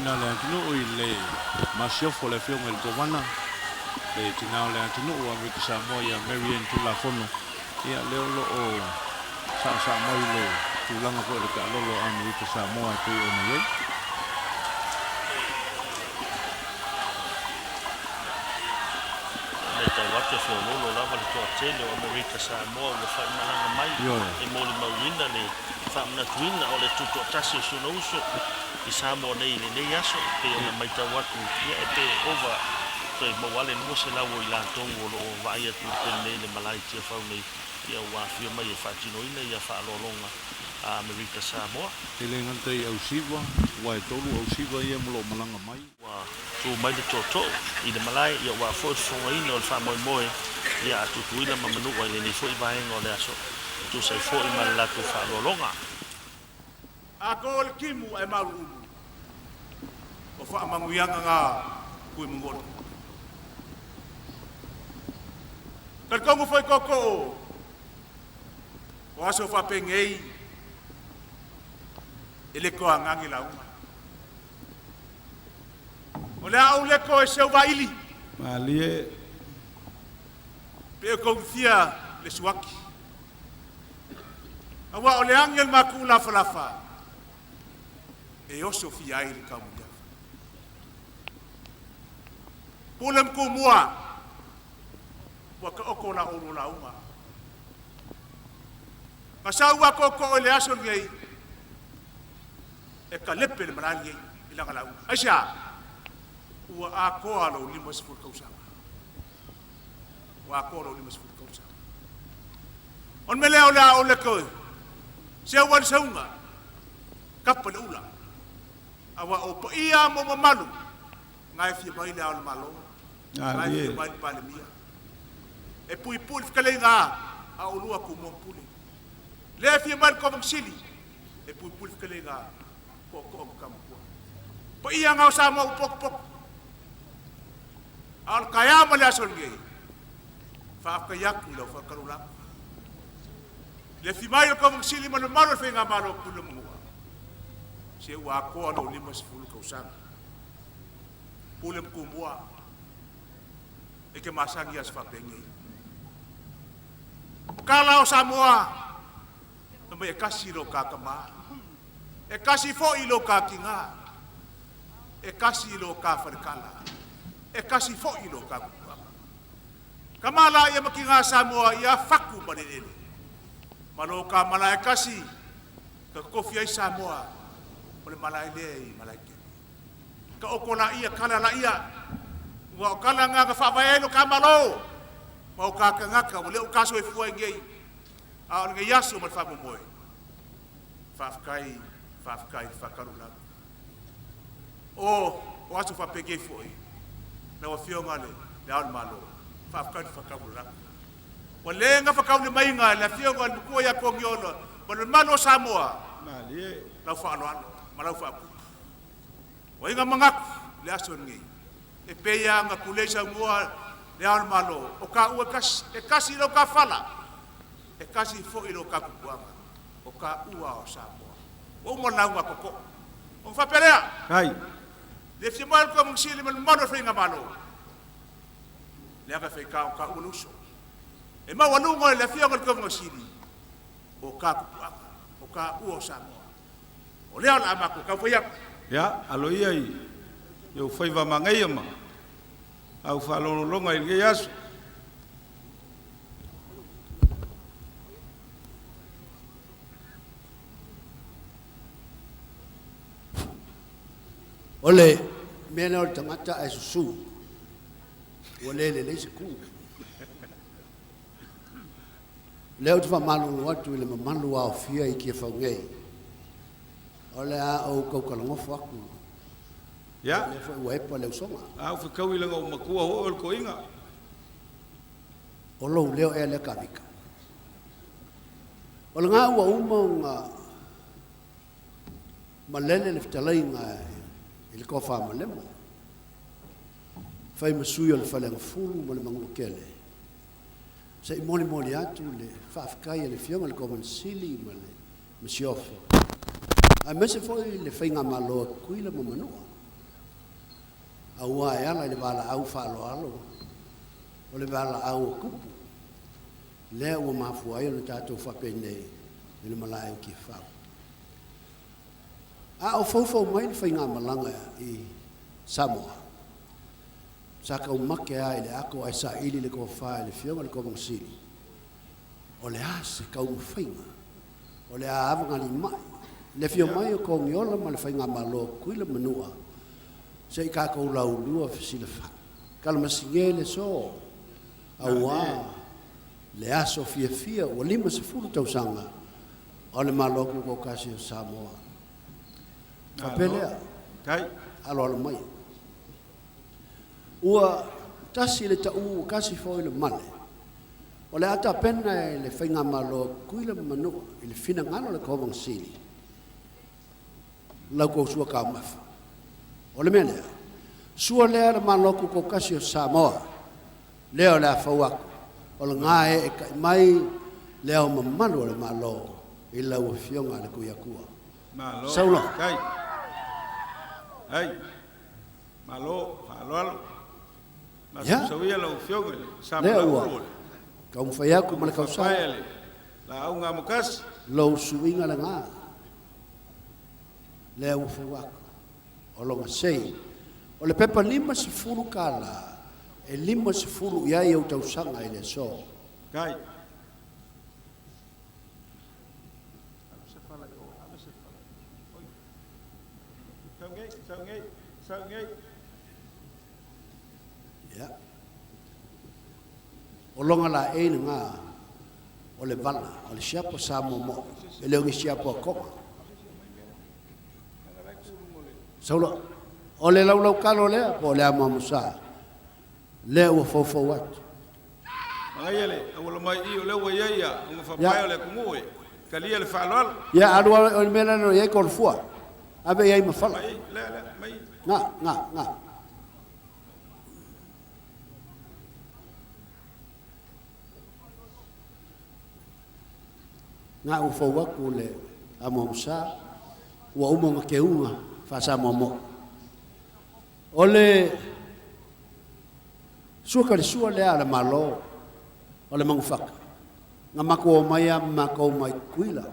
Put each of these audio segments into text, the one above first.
tapuaiga a le atunuu i le Masiofo le Afioga i le Kovana, le Tina o le Atunuu o Amerika Samoa ia Mary Ann Tulafono, ia lea o lo o saasaa mai le tulaga foi o le taalolo a Amerika Samoa e pei ona i ai. E matau atu e feoloolo lava le toatele o Amerika Samoa ua faimalaga mai e molimauina le faamanatuina o le tutoatasi o si ona uso i Samoa nei i lenei aso. E pei ona matau atu, ia e pe ova toe maua lava le 200 o i latou o lo o vaai atu i le taimi nei i le malae i Tiafau nei, ia ua afio mai e faatinoina ia faaaloaloga a Amerika Samoa. E le gata i Ausiva, aua e tolu Ausiva ia ma lo o malaga mai. Ua tu mai le tootoo i le malae, ia ua foi le fofogaina o le faamoemoe ia a Tutuila ma Manua i lenei foi vaega o le aso, e tusa ai foi ma le latou faaaloaloga. A ko le timu ae mauluulu, o faamanuiaga na kui manu o le tupe. Talitonu foi tootoo o aso faapenei e le toagaga lauga. O le a ou le toe seu vaili. Malie. Pe o taugifia le suaki. Aua o le agi a le matuu lafalafa e oso fia ai le taumuliava. Pule ma Tumua ua taoto la oulua lauga. Na sau a tootoo i le aso lenei e talepe le malae lenei i lana lauga. Aisea? Ua atoa lou 50 tausaga. Ua atoa lou 50 tausaga. O le mea lea o le a ou le toe seu ai le sauga, kapa le ula. Aua o paia ma mamalu na e fia mai le Ao o le Malo, na e fia mai le Palemia. E puipui le fetalaiga a oulua Tumua ma Pule. Lea e fia mai le Kovana Sili, e puipui le fetalaiga tootoo ma Tamatua. Paia na o Samoa ua potopoto. A o le taeao ma le aso lenei, faafetai atu i lau faakalulata. Le afio mai o le Kovana Sili ma le mamalu o le Faigamalo o Tutuila ma Manua, se ua atoa lou 50 tausaga. Pule ma Tumua, e te masani i aso faapenei. O tala o Samoa, na mai e tasi lo ta tama, e tasi foi lo ta tina, e tasi lo ta falekala, e tasi foi lo ta tupuaga. Tama la ia ma tina Samoa ia fatu ma le eleele. Ma lo ta malae tasi, ka totofi ai Samoa, o le malae lea i Malaetele. Ka oko la ia, kala la ia, ua o kala ngā ka whaavae ai lo ka malo, ma o ka kangaka, ua le o ka soifua i nei, a o lenei aso ma le faamoemoe. Faafetai, faafetai le faakalulata. O aso faapenei foi, lau Afioga le Ao o le Malo, faafetai le faakalulata. Ua le gafataulimaina e le Afioga i le Matua ia Togiola ma le mamalu o Samoa, lau faaaloalo ma lau faaupupu. Ua iga manatu le aso lenei, e pei lava ona tulei saunoa le Ao o le Malo, o taua e tasi, e tasi lau tafala, e tasi foi lau tapupuaga, o taua o Samoa. Ua uma le lauga a Tootoo. Ona faapea lea, le fia mai o le Kovana ma le mamalu o le Faigamalo, leaga e faitau o taua le uso. E maualuga i le Afioga i le Kovana Sili, o tapupuaga, o taua o Samoa. O lea o le a matou taufai atu. Ia, alo ia i ou faiva magaia ma au faalogologo i lenei aso. O le mea lea o le tagata ae susu, ua le lelei se tu. O lea ou te faamalulu atu i le mamalu aofia i Tiafau nei, o le a ou tautalagofo atu. Ia. O lea foi ua epa le usoga. A ou fetaui leaga ua matua foi oe i le toeaina. O lou leo ea lea Kavika. O lena ua uma ona malele le fetalaiga i le tofa Malema, fai ma sui o le Faleagafulu ma le Manuatele, se i molimoli atu le faafetai a le Afioga i le Kovana Sili ma le Masiofo, aemaise foi le Faigamalo a Tutuila ma Manua. Auā e ala i le valaau faaaloalo, o le valaau a kupu, lea ua mafua ai ona tatou faapenei i le malae o Tiafau. A o foufou mai le faigamalaga i Samoa, sa taumate lava i le ato ae saili le tofa i le Afioga i le Kovana Sili, o le a se taumafaiga o le a avagalimai le afio mai o Togiola ma le faigamalo o Tutuila ma Manua se i tatou laulua fesilafai. Kalamasine le aso, auā le aso fiafia ua 50 tausaga o le Malo Tutoatasi o Samoa. Faapea lea, aloalo mai. Ua tasi le taʻu ua tasi foi le male, o le a tapena e le Faigamalo a Tutuila ma Manua i le finagalo o le Kovana Sili lau tou sua taumafa. O le mea lea, sua lea le Malo Tutoatasi o Samoa, lea o le a fau atu, o lena e eetai mai le Ao Mamalu o le Malo i lau Afioga i le Tuiatua. Malo. Saulo. Faafetai. Ai. Malo, faaaloalo. Ia. Masoosauia lau Afioga i le Lea ua Samalaulu o le taumafai atu ma le Fapae tausaga. a le Lauga a Mokasi. Lou suiga lena, lea ua fau atu, o lona sei. O le pepa 50 tala, e 50 i ai ou tausaga i le aso. Kai. Ia. O lona laei lena o le vala, o le siapo Samoa mo'i, e le o ni siapo a Toga. Saulo, o le laulaukalo lea po o le amoamosa, lea ua foufou atu. Magaia le auala mai i o lea ua i ai ia uga fapae o le atunuu e talia le faaaloalo. Ia, alu o le mea lea i ai kolofua. Ave i ai ma fala. Mai, lea, lea, mai. Nga, nga, nga. Nga ua fou atu le amoamosa, ua uma ona keuga faa-Samoa mo'i. O le sua talisua lea a le Malo o le Manufaka, na matou omai lava ma matou mai Tutuila.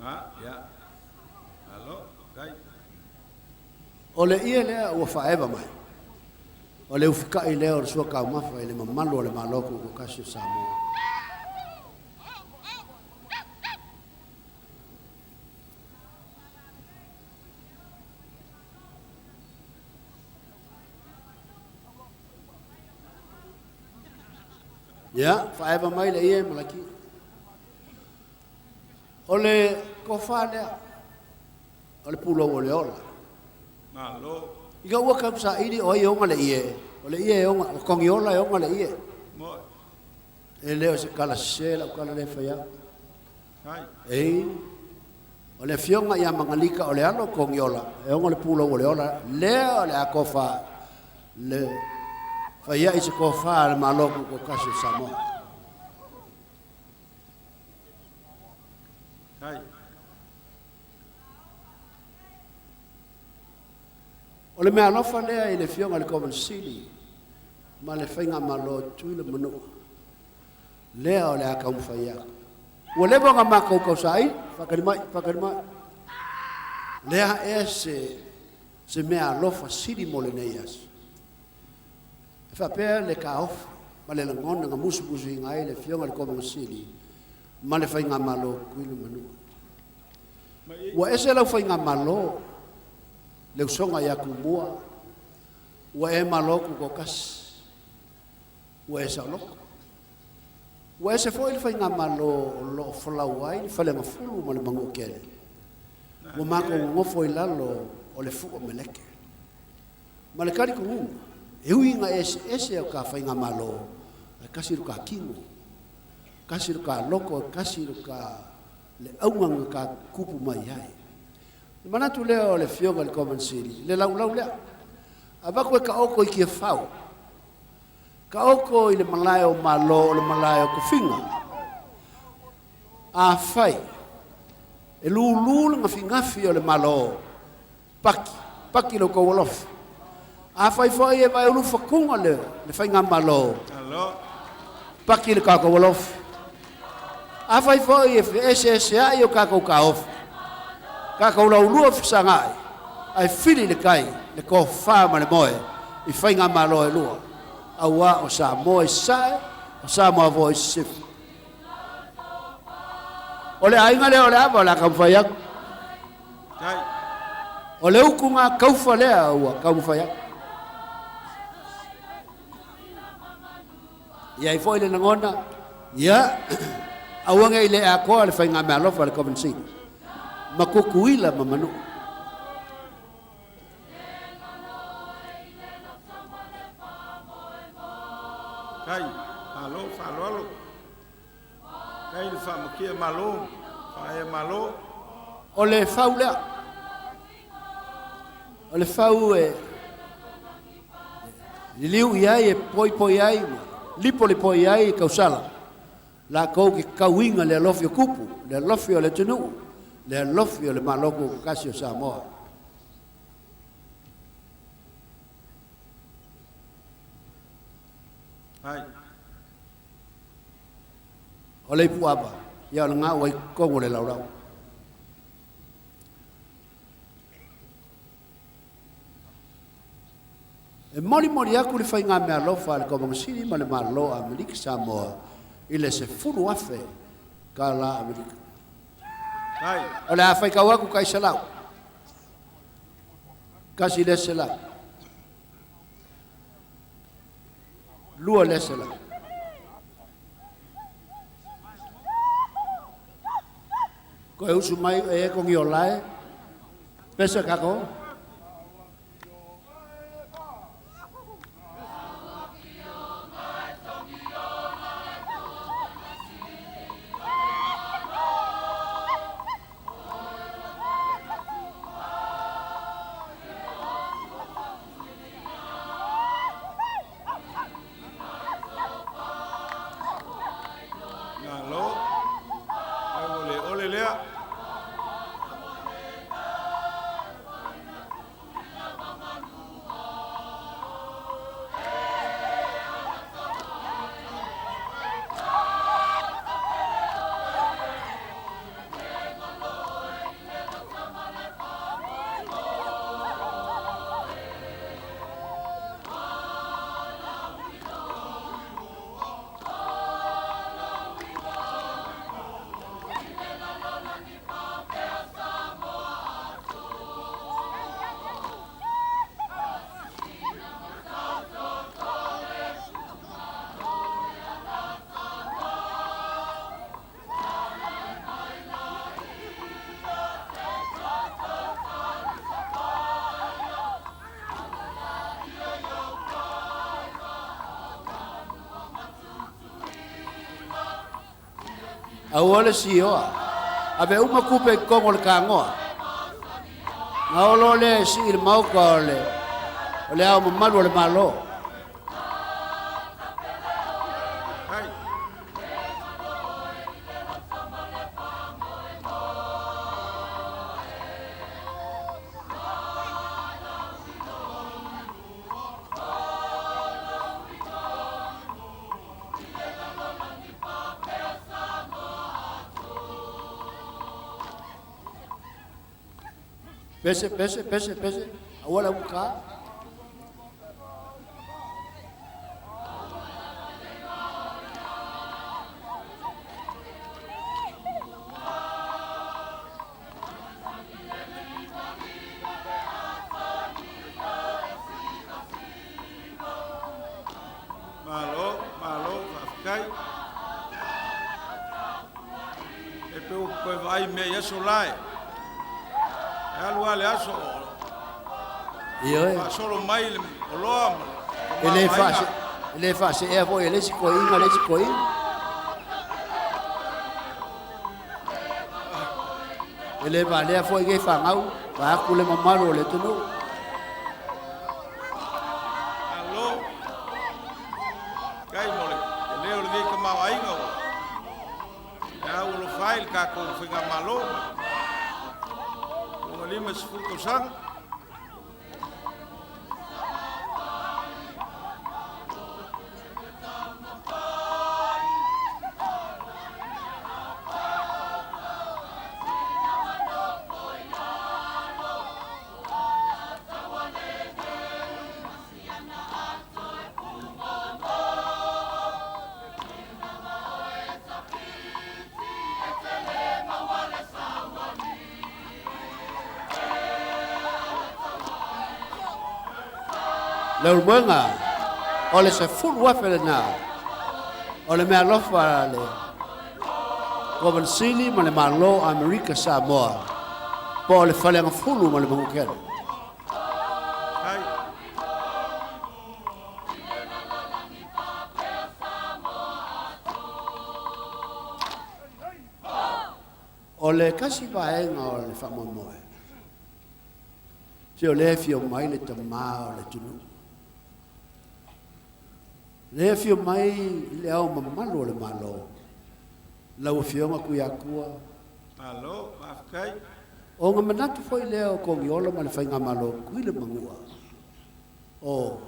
Ah, ia. Malo, kai. O le ie lea ua faaeva mai, o le ufika'i lea o le sua taumafa i le mamalu o le Malo Tutoatasi o Samoa. Ia, faaeva mai le ie ma laki. O le tofa lea, o le pulou o le ola. Malo. I ka ua kau saili o ai e ona le ie, o le ie e ona, o Togiola e ona le ie. Moe. E le o se kala sese lau kala lea e fai atu. Hai. Ei, o le afioga ia Magalika o le alo o Togiola, e ona le pulou o le ola, lea o le a tofa, le faiai se tofa a le Malo Tutoatasi o Samoa. Hai. O le meaalofa lea i le Afioga i le Kovana Sili ma le Faigamalo o Tutuila ma Manua, lea o le a taumafai atu. Ua leva ona matou tausaili, faatali mai, faatali mai. Lea ea se, se meaalofa sili mo lenei aso. E faapea le taofi ma le lagona na musumusuina ai le Afioga i le Kovana Sili ma le Faigamalo o Tutuila ma Manua. Ua ese lau faigamalo, le usoga ia Tumua, ua e malo tutoatasi, ua e saoloto. Ua ese foi le faigamalo o lo o folau ai le Faleagafulu ma le Manuatele. Ua matou nonofo i lalo o le fua meleke. Ma le talitonuga, e ui ina eseese o ta faigamalo, ae tasi lo ta tino, tasi lo ta loto, tasi lo ta le auga na ta tupu mai ai. Le manatu lea o le Afioga i le Kovana Sili, le laulau lea, avatu e taoto i Tiafau, taoto i le malae o Malo o le malae o Tofiga. Afai E lulu le gafigafi o le malo. Paki, paki lo kou alofa. Afai foi e vai ulu fakunga le faiga malo. Paki le kakou alofa. Afai foi e ese ai o kakou kaofa. Kakou laulua fesagai. Ai fili le kai, le kofa ma le moe. I faiga malo e lua. Aua o Samoa i sae, o Samoa foi i sisifo. O le aiga lea o le ava o le a kaumafai atu. O le uku ngā kaufa lea ua kaumafai atu. Ia i foi le nagona, ia, auanga i le akoa le whainga mea alofa le Kovana Sili. Ma kukuila ma manu. Kai, malo, whaaloalo. Kai le whaamakia malo, whaea malo. O le fau lea. O le fau e liliu i ai e poipoi ai, lipo le poi ai i kausala. La kou ki kauinga le alofi o kupu, le alofi o le tunuu, le alofi o le maloko o kasi o Samoa. Hai. O le ipu ava, ia o le ngā wai kongo le laulau. E moli moli aku le whainga mea alofa le Kovana Sili ma le malo Amerika Samoa i le se fulu afe ka la Amerika. Hai. O le a whaikau aku kai salau. Kasi le selau. Lua le selau. Ko e usu mai e kongi o lae. Pesa kako. Au le sioa. Ave uma kupe kongo le kangoa. Ngā olo le si i le mauka o le ao mamalu o le malo. Pese, pese, pese, pese. Awala uka. Malo, malo, whawhikai. E pe o koe vai mea i aso lae. E alu ale aso Ioe. Faasolo mai le oloa ma E le faase ea foi e le si koinga, le si koinga. E le valea foi ke whangau, wa aku le mamalu o le tunu. Alo. Kai mo le, e leo le vei ka mau ainga o. E au lo whai le kākou whinga malo. 50 tausaga. Le ulumoega o le 10,000 lenā o le mea alofa le Kovana ma le Malo Amerika Samoa po o le Faleagafulu ma le Manukele. Ai. O le kasi vaega o le faamoemoe. Se o le fio mai le tamā o le atunuu. Le fio mai le ao mamalu o le Malo. Lau Afioga Kuiakua. Malo, faafetai. O ngā manatu foi lea o Kogiola ma le Faigamalo Kuila Magua. O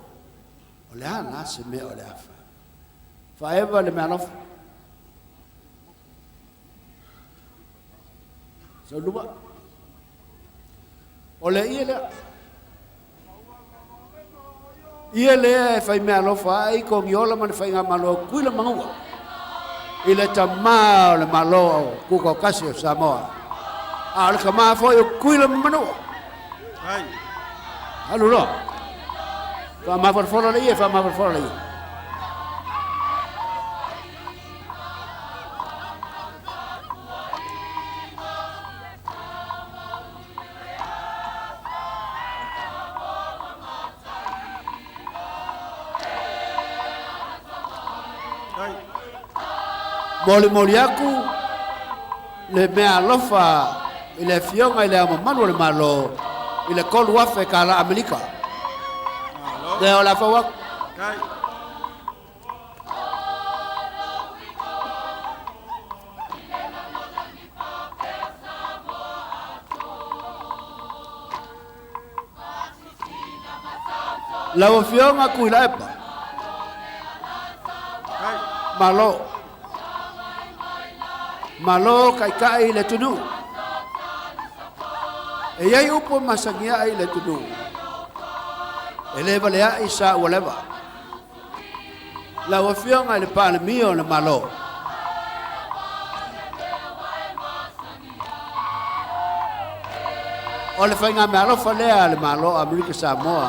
le a la se mea o le afa. Faeva le mea alofa. Saulua. O le ia lea. Ia lea e whai mea alofa ai Kogiola ma le Faigamalo Kuila Magua. I le tamā o le Malo o Kukaukasi o Samoa. A o le kamā foi o Kuila Manua. Ai. Alu loa. Whaamawharwhara le ia, whaamawharwhara le ia. Ai. Moli moli aku le mea alofa i le afioga i le amamalu o le Malo i le 3,000 ka la Amerika. Malo. Le o la fau aku. Ai. Lau afioga Kuilaepa. Ai. Malo. Malo kaikai i le atunuu. E iai upu masagia ai le atunuu. E le valea'i sa ua leva. Lau afioga i le Palemia o le Malo. O le whainga mea alofa lea le Malo Amerika Samoa.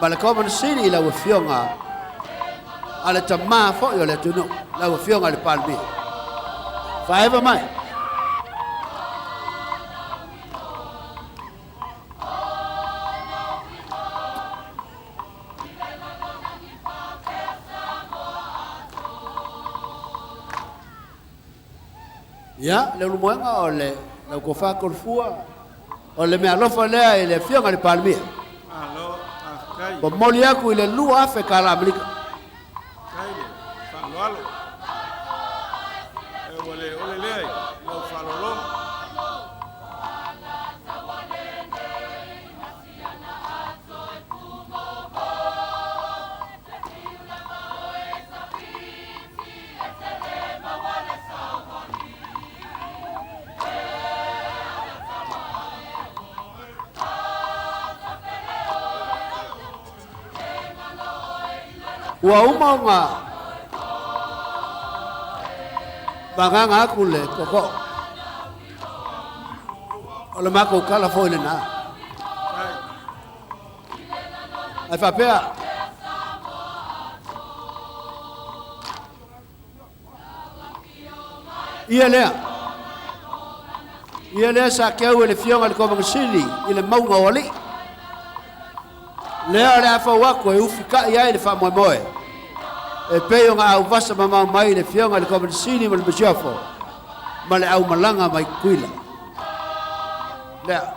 Ma le Kovana Sili i lau afioga a le tamā foi o le atunuu. Lau afioga i le Palemia. Faeva mai. Ia, le ulumoega o le lau kofa kolfua o le mea alofa lea i le afioga i le Palemia. Malo, faafetai. Momoli aku i le 2,000 ka la Amerika. Kai le faaaloalo. E ua le ole lea i lau faalologa. Ua uma o ngā vaganga aku le koko. O le mako kala foi le nā. Ai. Ai whapea. Ia lea. Ia lea sa keau e le fionga le Komangasili i le maunga o ali. Lea o le afau aku e ufi kai ai le whaamoemoe. E pei o ngā au vasa mamau mai le fionga le Komangasili ma le Masiofo. Ma le au malanga mai kuila. Lea.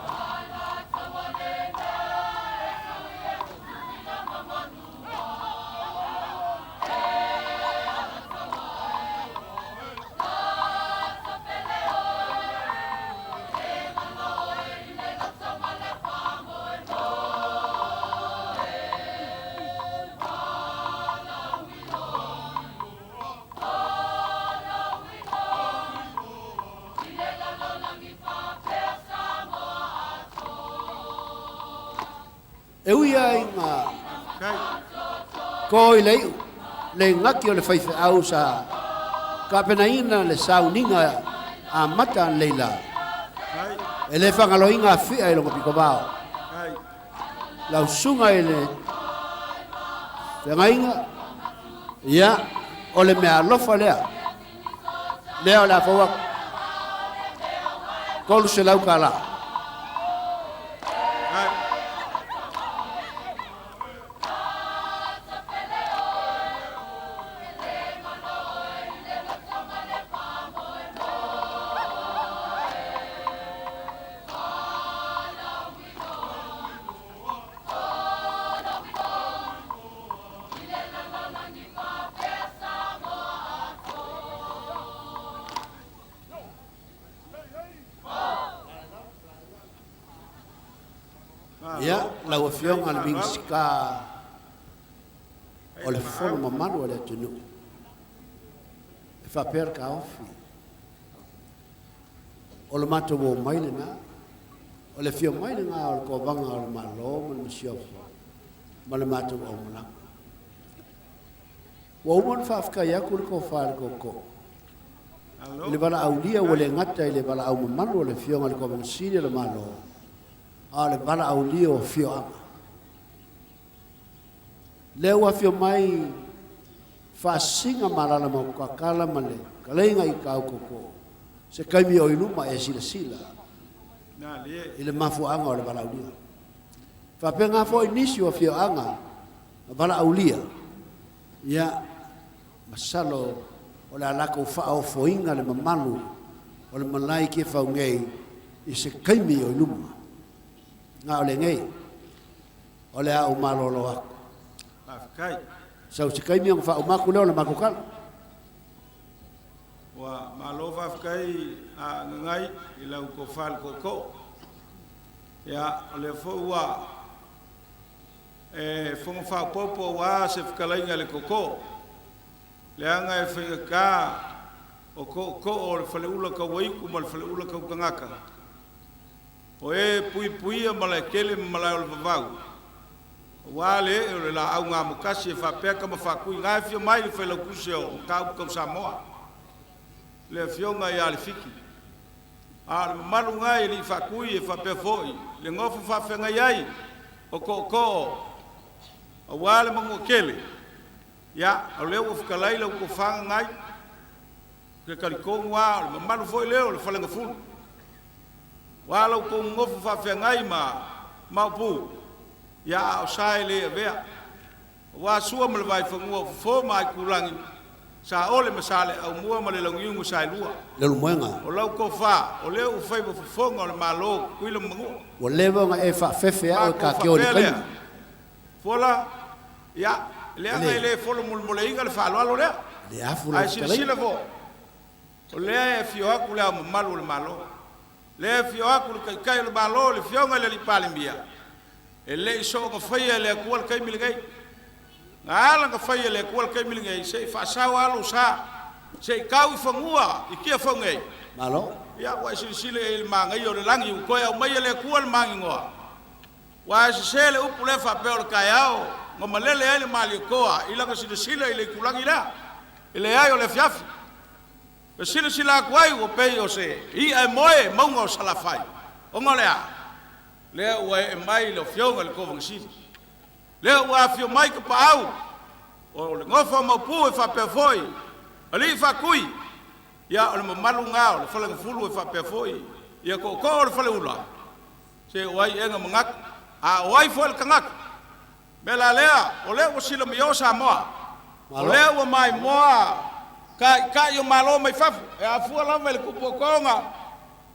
ui ai ngā ko i lei le ngaki o le whaiwheau sa kapenaina le sauniga a mata an leila. E le whangaloinga a whia i longa piko vao. Lau sunga i le whangainga, ia, o le mea alofa lea. Lea o le a fau aku. 300 ka la. Ia, lau Afioga i le Minisita o le Fono Mamalu a le atunuu, e faapea le taofi, o le matou o mai lena, o le afio mai lena o le Kovana o le Malo ma le Masiofo ma le matou aumalaga. Ua uma ona faafetai atu le tofa i le tootoo i le valaaulia ua le gata i le valaau mamalu o le Afioga i le Kovana Sili o le Malo, a o le valaaulia o afioaga. Lea ua afio mai faasisiga ma alaala maukakala ma le kaleiga i Kaukoko, se taimi o i luma e silasila i le mafuaaga o le valaaulia. Faapena foi nisi o afioaga valaaulia, ia, masalo o le a latou faaofoina le mamalu o le malae i Tiafau nei i se taimi o i luma. Na o lenei, o le a ou malolo atu. Faafetai. Sau se taimi ona faauma atu lea o le matou tala. Ua malo faafetai a Gagai i lau tofa i le tootoo. Ia, o lea foi ua e fono faaopoopo aua se fetalaiga i le tootoo, leaga e faigata o tootoo o le faleula tauaitu ma le faleula tautagata, o e puipuia malaetele ma malae o le vavau, aua le ee o le laau gamokasi e faapea tama faatui na e afio mai le failautusi o Mataupu Tau Samoa, le afioga ia Lefiki. A o le mamalu na e le i faatui e faapea foi le nofo faafeagai ai o tootoo aua le Manuatele. Ia, o lea ua fetalai lau tofa Gagai, ou te talitonu lava o le mamalu foi lea o le Falegafulu, aua la outou nonofo faafeagai ma Maopu, ia a o sa e le avea, aua Sua ma le Vaifanua o Fofo ma Aitulagi, Saole ma Saleaaumua ma le Launiu na Saelua. Leulumoega. O lau tofa, o lea ua fai ma fofoga o le Malo o Tutuila ma Manua. Ua leva ona e faafefe au e Matou kakeo i le faapea taimi. lea, Fola, ia, leaga e le folomolemoleina le faaaloalo lea. E le afu lau Ae fetalaiga. silasila foi, o lea e afio atu le Ao Mamalu o le Malo, lea e afio atu le Taitai o le Malo, le Afioga i le Alii Palemia, e le i soona faia e le Atua le taimi lenei. Na ala ona faia e le Atua le taimi lenei, se i faasao lava lou sa, se i tau i fanua i Tiafau nei. Malo. Ia, ua e silasila i ai i le manaia o le lagi, ua toe aumaia e le Atua le magigoa. Ua e sese le upu lea faapea o le taeao na malele ai le Malietoa i lana silasila i le itulagi lea, e leai o le afiafi. Na silasila atu ai ua pei o se i'a e moe mauga o Salafai, ona o le a? Lea ua ee mai le Afioga i le Kovana Sili, lea ua afio mai Tapaau o le nofo a Maopu e faapea foi Alii Faatui, ia o le mamalu lena o le Falegafulu e faapea foi ia tootoo o le Faleula, se o ai ea na manatu, a o ai foi le tagata? Mea la lea, o lea ua silamio Samoa, o Malo. lea ua maimoa taitai o Malo mai fafo, e afua lava i le tupu o toga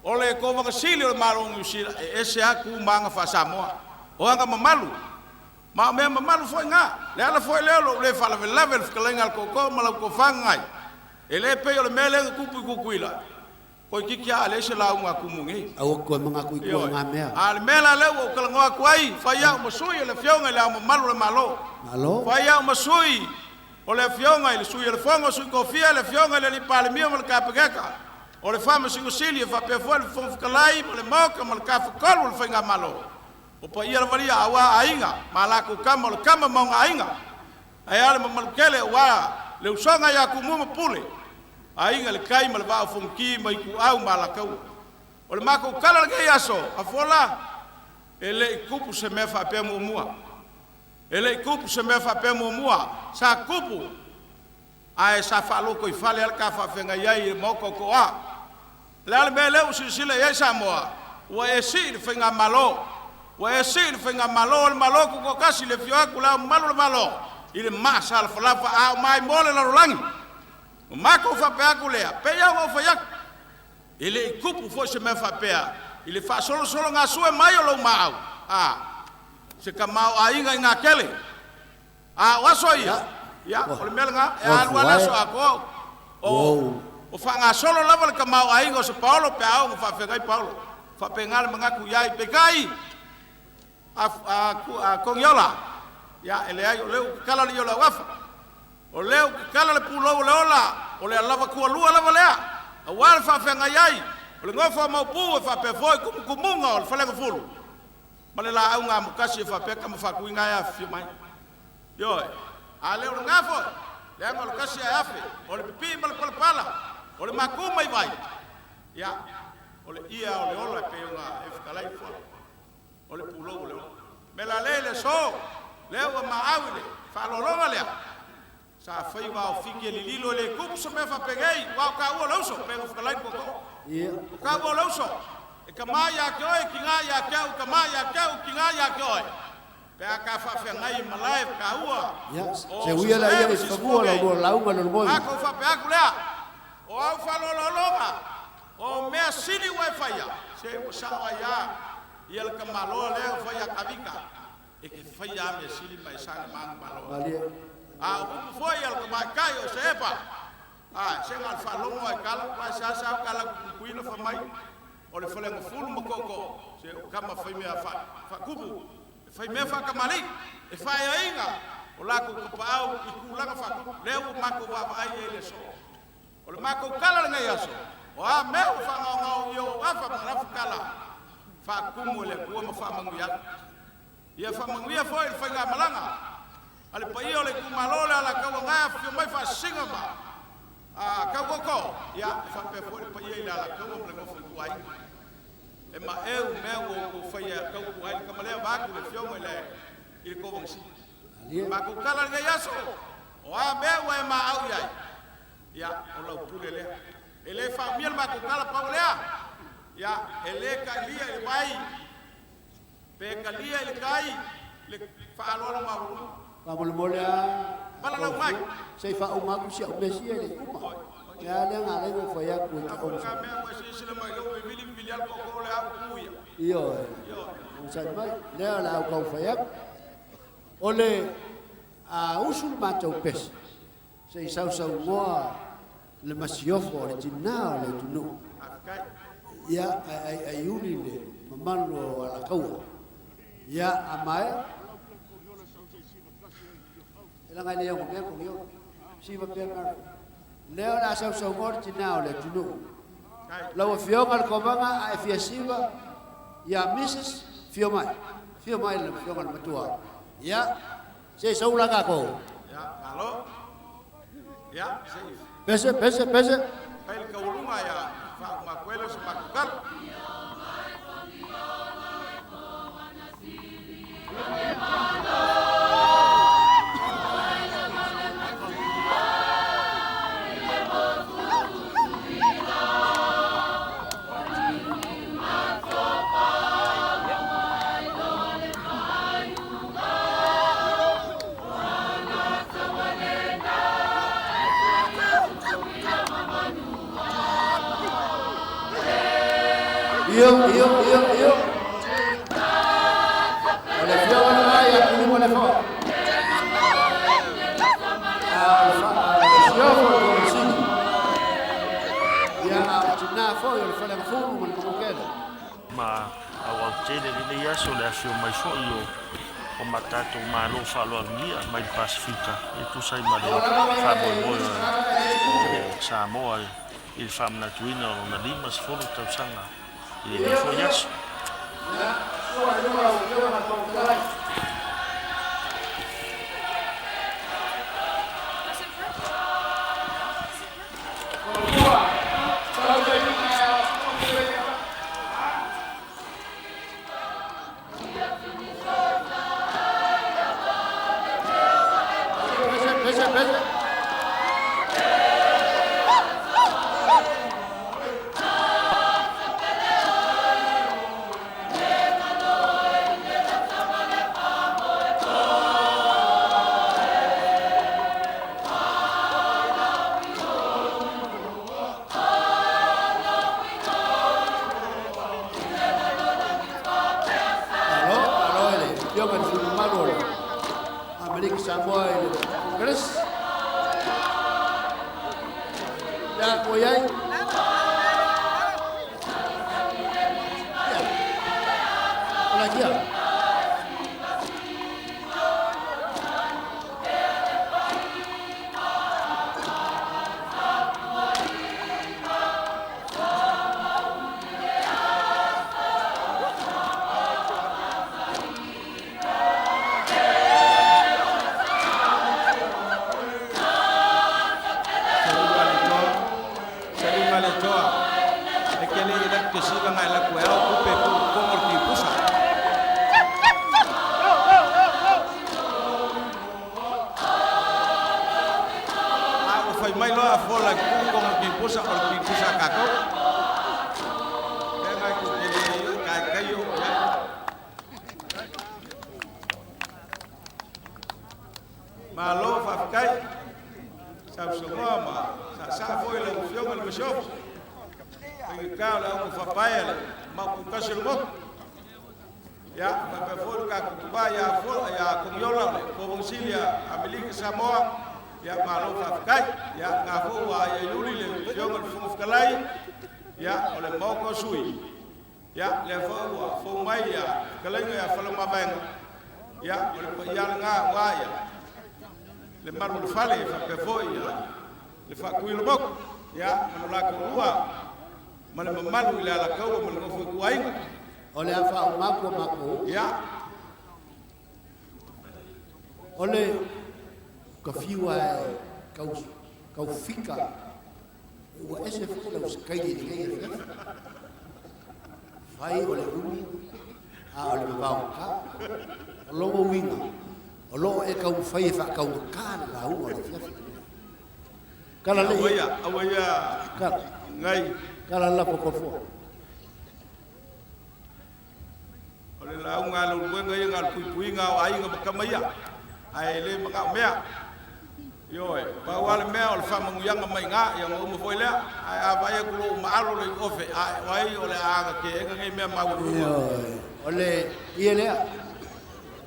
o le Kovana Sili o le Malo o Niu Sila, e ese lava tu ma aga faa-Samoa, o aga mamalu, ma o mea mamalu foi na. Le ala foi lea o lou le faalavelave i le fetalaiga a le tootoo ma lau tofa Gagai, e le pei o le mea lea na tupu i Tutuila, Toeitiiti lava a leai se lauga a Tumu nei. Aua te toe manatu i tua i Ioe. ngā mea. A o le mea la lea ua ou talanoa atu ai, fai au ma sui o le Afioga i Le Ao Mamalu o le Malo. Malo. Fai au ma sui o le Afioga i le Sui o le Fono a Sui Tofia, le Afioga i le Alii Palemia ma le Kapeneta, o le Faamasino Sili e faapea foi le Fofoga Fetalai ma le Maota ma le Tafatolu o le Faigamalo. O paia lava ia auā aiga ma lakou kama o le kama ma ona aiga. Ae a le mamalu tele auā le usoga ia Tumua ma Pule, Aiga i le Tai ma le Vaa o Fonoti ma Ituau ma Alataua. O le matou tala i lenei aso, Afola, e le i tupu se mea faapea muamua. E le i tupu se mea faapea muamua. Sa tupu, ae sa faalotoifale lava le ta faafeagai ai i le Maota o Toa. O le a le mea lea ua silasila i ai Samoa? Ua e sii le Faigamalo. Ua e sii le Faigamalo o le Malo Tutoatasi i le afio atu o Le Ao Mamalu o le Malo i le maa sa lafalafa a o maimoa le lalolagi. Ua matou faapea atu lea, pei lava ona ou fai atu, e le i tupu foi se mea faapea i le faasolosologasue mai o lou maau a se tamaoaiga i gatele. A o aso ia, ia, o le mea lena, e alu lava le aso atoa o, o faagasolo lava le tamaoaiga o se paolo pe a oo ina faafeagai paolo. E faapena le manatu i ai. Peitai, a, a, a Togiola, ia, e leai, o lea ua tatala le iola auafa, o lea ua tatala le pulou o le ola, o le alava tualua lava lea, aua le faafeagai ai o le nofo a Maopu e faapea foi tumutumuga o le Faleagafulu. Ma le laau amotasi e faapea tama faatuiga e afifio mai. Ioe. A le o lena foi, leaga o le tasi ae afe, o le pipii ma le palapala, o le maku mai vai, ia, o le ia o le ola e pei ona e fetalai foi, o le pulou o le ola. Me la le le aso, lea ua maau i le faaaloaloga lea, sa fai vaofiki e lililo e le tupu se mea faapenei, aua o taua o le uso, pei ona fetalai le tootoo. O taua o le uso, e tama ia te oe, tina ia te au, tama ia te au, tina ia te oe. Pe a ta faafeagai i malae taua o Se uia la Sasae ia ma i fanua Sisifo lau lua lauga le nei, moi. Matou faapea atu lea, o au faaaloaloga, o mea sili ua e faia, se ua sao ai lava ia le tamaloa lea ua fai ia Tavita. E te faia lava mea sili ma e saga manumalo ai. Malie. A o upu foi a le tamaitai o Seepa, a se na o le faalogo lava i tala, aua e seasea o tala tuputupuina fai mai, o le faleagafulu ma tootoo, se o tama faimea faatupu, e faimea faatamalii, e faaeaina o latou tapaau i tulaga faatupu, lea ua matou vaavaai i ai i le aso. O le matou tala i lenei aso, o a mea ua faagaogao i ou afa ma lafu tala, faatumu e le Atua ma faamanuia atu. Ia faamanuia foi i le faigamalaga a le paia o le itumalo o le Alataua na e afifio mai faasisiga ma tautoko, ia e faapea foi le paia i le Alataua ma le nofo ituaiga. E maeu mea ua outou faia e tautua ai le tama lea vaeatu le afioga i le i le Kovana Sili. O le matou tala i lenei aso, o a mea ua e maau i ai, ia o lau pule lea. E le faaumia le matou tala pau lea, ia e le kailia i le vai Pe talia i le tai le faaaloalo maualuga. Faamolemole a Valalau mai. Tofi, se i faauma atu si au mesia i le uma. Oi, oi. Ia lea na alai ona fai atu e te A foi onosai. lena mea ua e silasila mai lea ua vivili vivili lava le tootoo o le a upu ia. Ioe, Ioe. onosai mai, lea o le a ou tau fai atu. O le a usu le matou pese, se i sausaunoa le masiofo o le tinā o le atunuu. Faafetai. Ia, ai, ai, ai uli le mamalu o Alataua. Ia, a maea, e laga e le ogo mea ko io. Siva pea mara. Lea o le a sausaunoa le tinā o le atunuu. Faafetai. Lau afioga le Kovana a e fia siva, ia Mrs. Fio mai. Fio mai le afioga le matua. Ia, se i sau la tatou. Ia, malo. Ia, se i Pese, pese, pese. fai le taualuga ia faauma atu ai lea o se matou tala. Io, io, io, io. O le afioga lena ia Pulima le Foa. A o le masiofo o le Kovana Sili. Ia, a o tinā foi o le Faleagafulu ma le Manuatele. Ma auautele lenei aso le afio mai foi o o ma tatou malo faaaloalogia mai le Pasefika e tusa ai ma le faamoemoe o Samoa i le faamanatuina o lona 50 tausaga i lenei foi aso.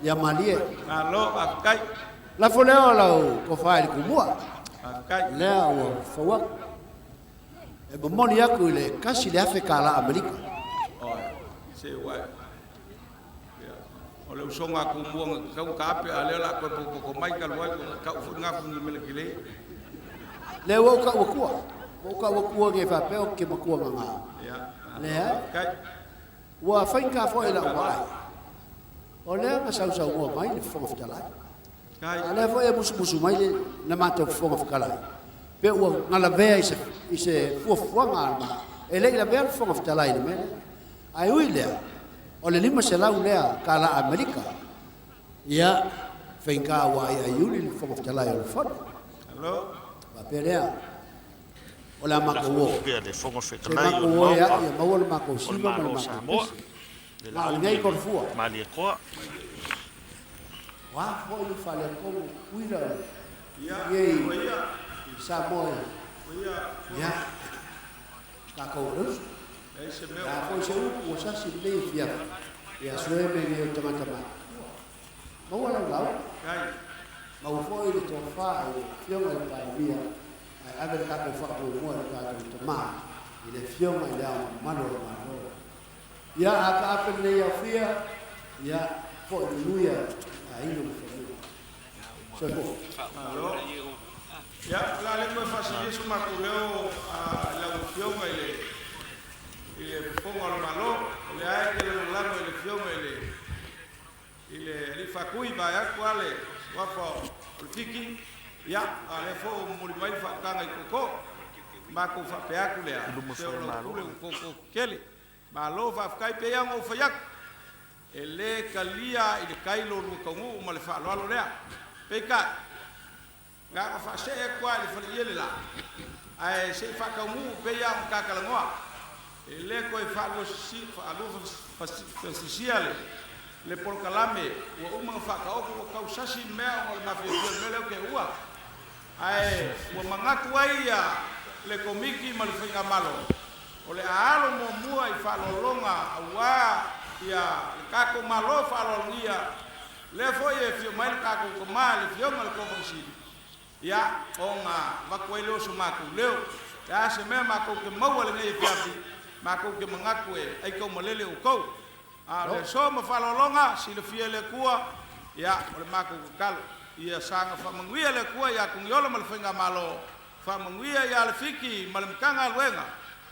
Ia malie. Malo, faafetai. Lafo lea o lau tofa i le kumua. Faafetai. Lea ua fau aku. E momoli aku i le $1,000 Amerika. Oi, se uai. O le usoga a kumua nga kau ka ape a lea la koe pokoko mai ka luai ko kau fu ngafu ni mele kile. Le ua ka ua kua. Ua ka ua kua nge faapea o ke makua nganga. Ia. Lea. Faafetai. Ua faika foi lau vaai. O lea nga sausaugua mai le Fofoga Fetalai. A lea foi e musumusu mai le na matou Fofoga Fetalai. Pe ua galavea i se fuafuaga a le ma. E le'i lavea le Fofoga Fetalai i le mea lea. Ae ui lea, o le $500 lea kālā Amerika. Ia, faigā ua aiai iuli le Fofoga Fetalai o le Fono. Alo. Faapea lea, o le a matou o. Pea le Fofoga Se Fetalai o matou le o e Maota a'i, ia maua le matou o le siva ma le Malo o matou Samoa. pese. Le Ma o laau lenei le kolofua. Malietoa. Wa foi le faaletonu uila i Samoa ia tatou le uso. Ia foi se upu ua sasi lenei afiafi ia sue me nei o tagata matutua. Maua lau lau. Maua foi le tofa i le afioga i le Palemia ae ave le tatou faamuamua i le tatou tamā i le afioga i le Ao Mamalu o le Malo. Ia a taape lenei aofia, ia foi manuia a aiga ma fanua. Soifua. Malo. Ia, la le koe faasilia so matou leo lau afioga i i le fofoga o le Malo, o lea e te lagolago i le Afioga i le i le Alii Faatui vaeatu lava le suafa o le Fiki, ia, a o lea foi ua momoli mai le faautaga i tootoo. Matou faapea atu lea, I luma se foi o o le lau Malo. pule ua tootoo tetele. Malo faafetai, pei lava ona ou fai atu, e le talia i le tai lo lua taunuu ma le faaaloalo lea. Peitai, na ona faasee atu lava i le faleie le la, ae se i faataunuu pei lava ona ta talanoa. E le toe faaluafesisia le polokalame ua uma ona faataoto, ua tausasi mea ona o le mafiafia o le mea lea ou te uua. Ae ua manatu ai le Komiti ma le Faigamalo, o le a alo muamua i faaaloaloga auā le tatou Malo faaaloalogia, lea foi e afio mai le tatou tama le Afioga i le Kovana Sili, ia, ona avatu ai lea o so matou leo. O le a se mea matou te maua i lenei afiafi, matou te manatu e aitaumalele outou. A o le aso ma faaaloaloga, silafia e le Atua, ia, o le matou tatalo, ia saga faamanuia le Atua ia Togiola ma le Faigamalo, faamanuia ia Lefiki ma le Matagaluega,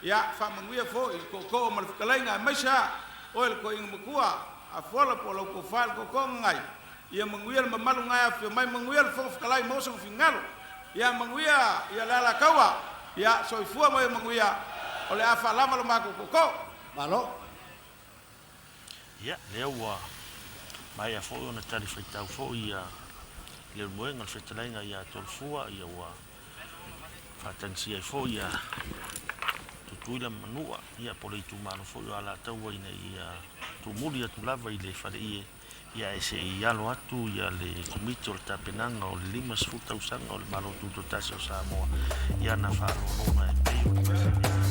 ia, faamanuia foi i le tootoo ma le fetalaiga, aemaise lava oe le toeaina matua, Afola po o lau tofa i le tootoo Gagai, ia manuia le mamalu na e afifio mai, manuia le Fofoga Fetalai, maua sona finagalo, ia manuia ia le Alataua, ia soifua ma ia manuia, o le a faalava lo matou tootoo. Malo. Ia, lea ua maea foi ona talifuaitau foi ia Leulumoega le fetalaiga ia Tolofua, ia ua faatagisia ai foi ia Tutuila ma Manua, ia po o le itumalo foi o Alataua ina ia tumuli atu lava i le faleie, ia ae se i alo atu ia le Komiti o le Tapenaga o le 50 tausaga o le Malo Tutoatasi o Samoa i ana faaaloaloga e pei ona masani.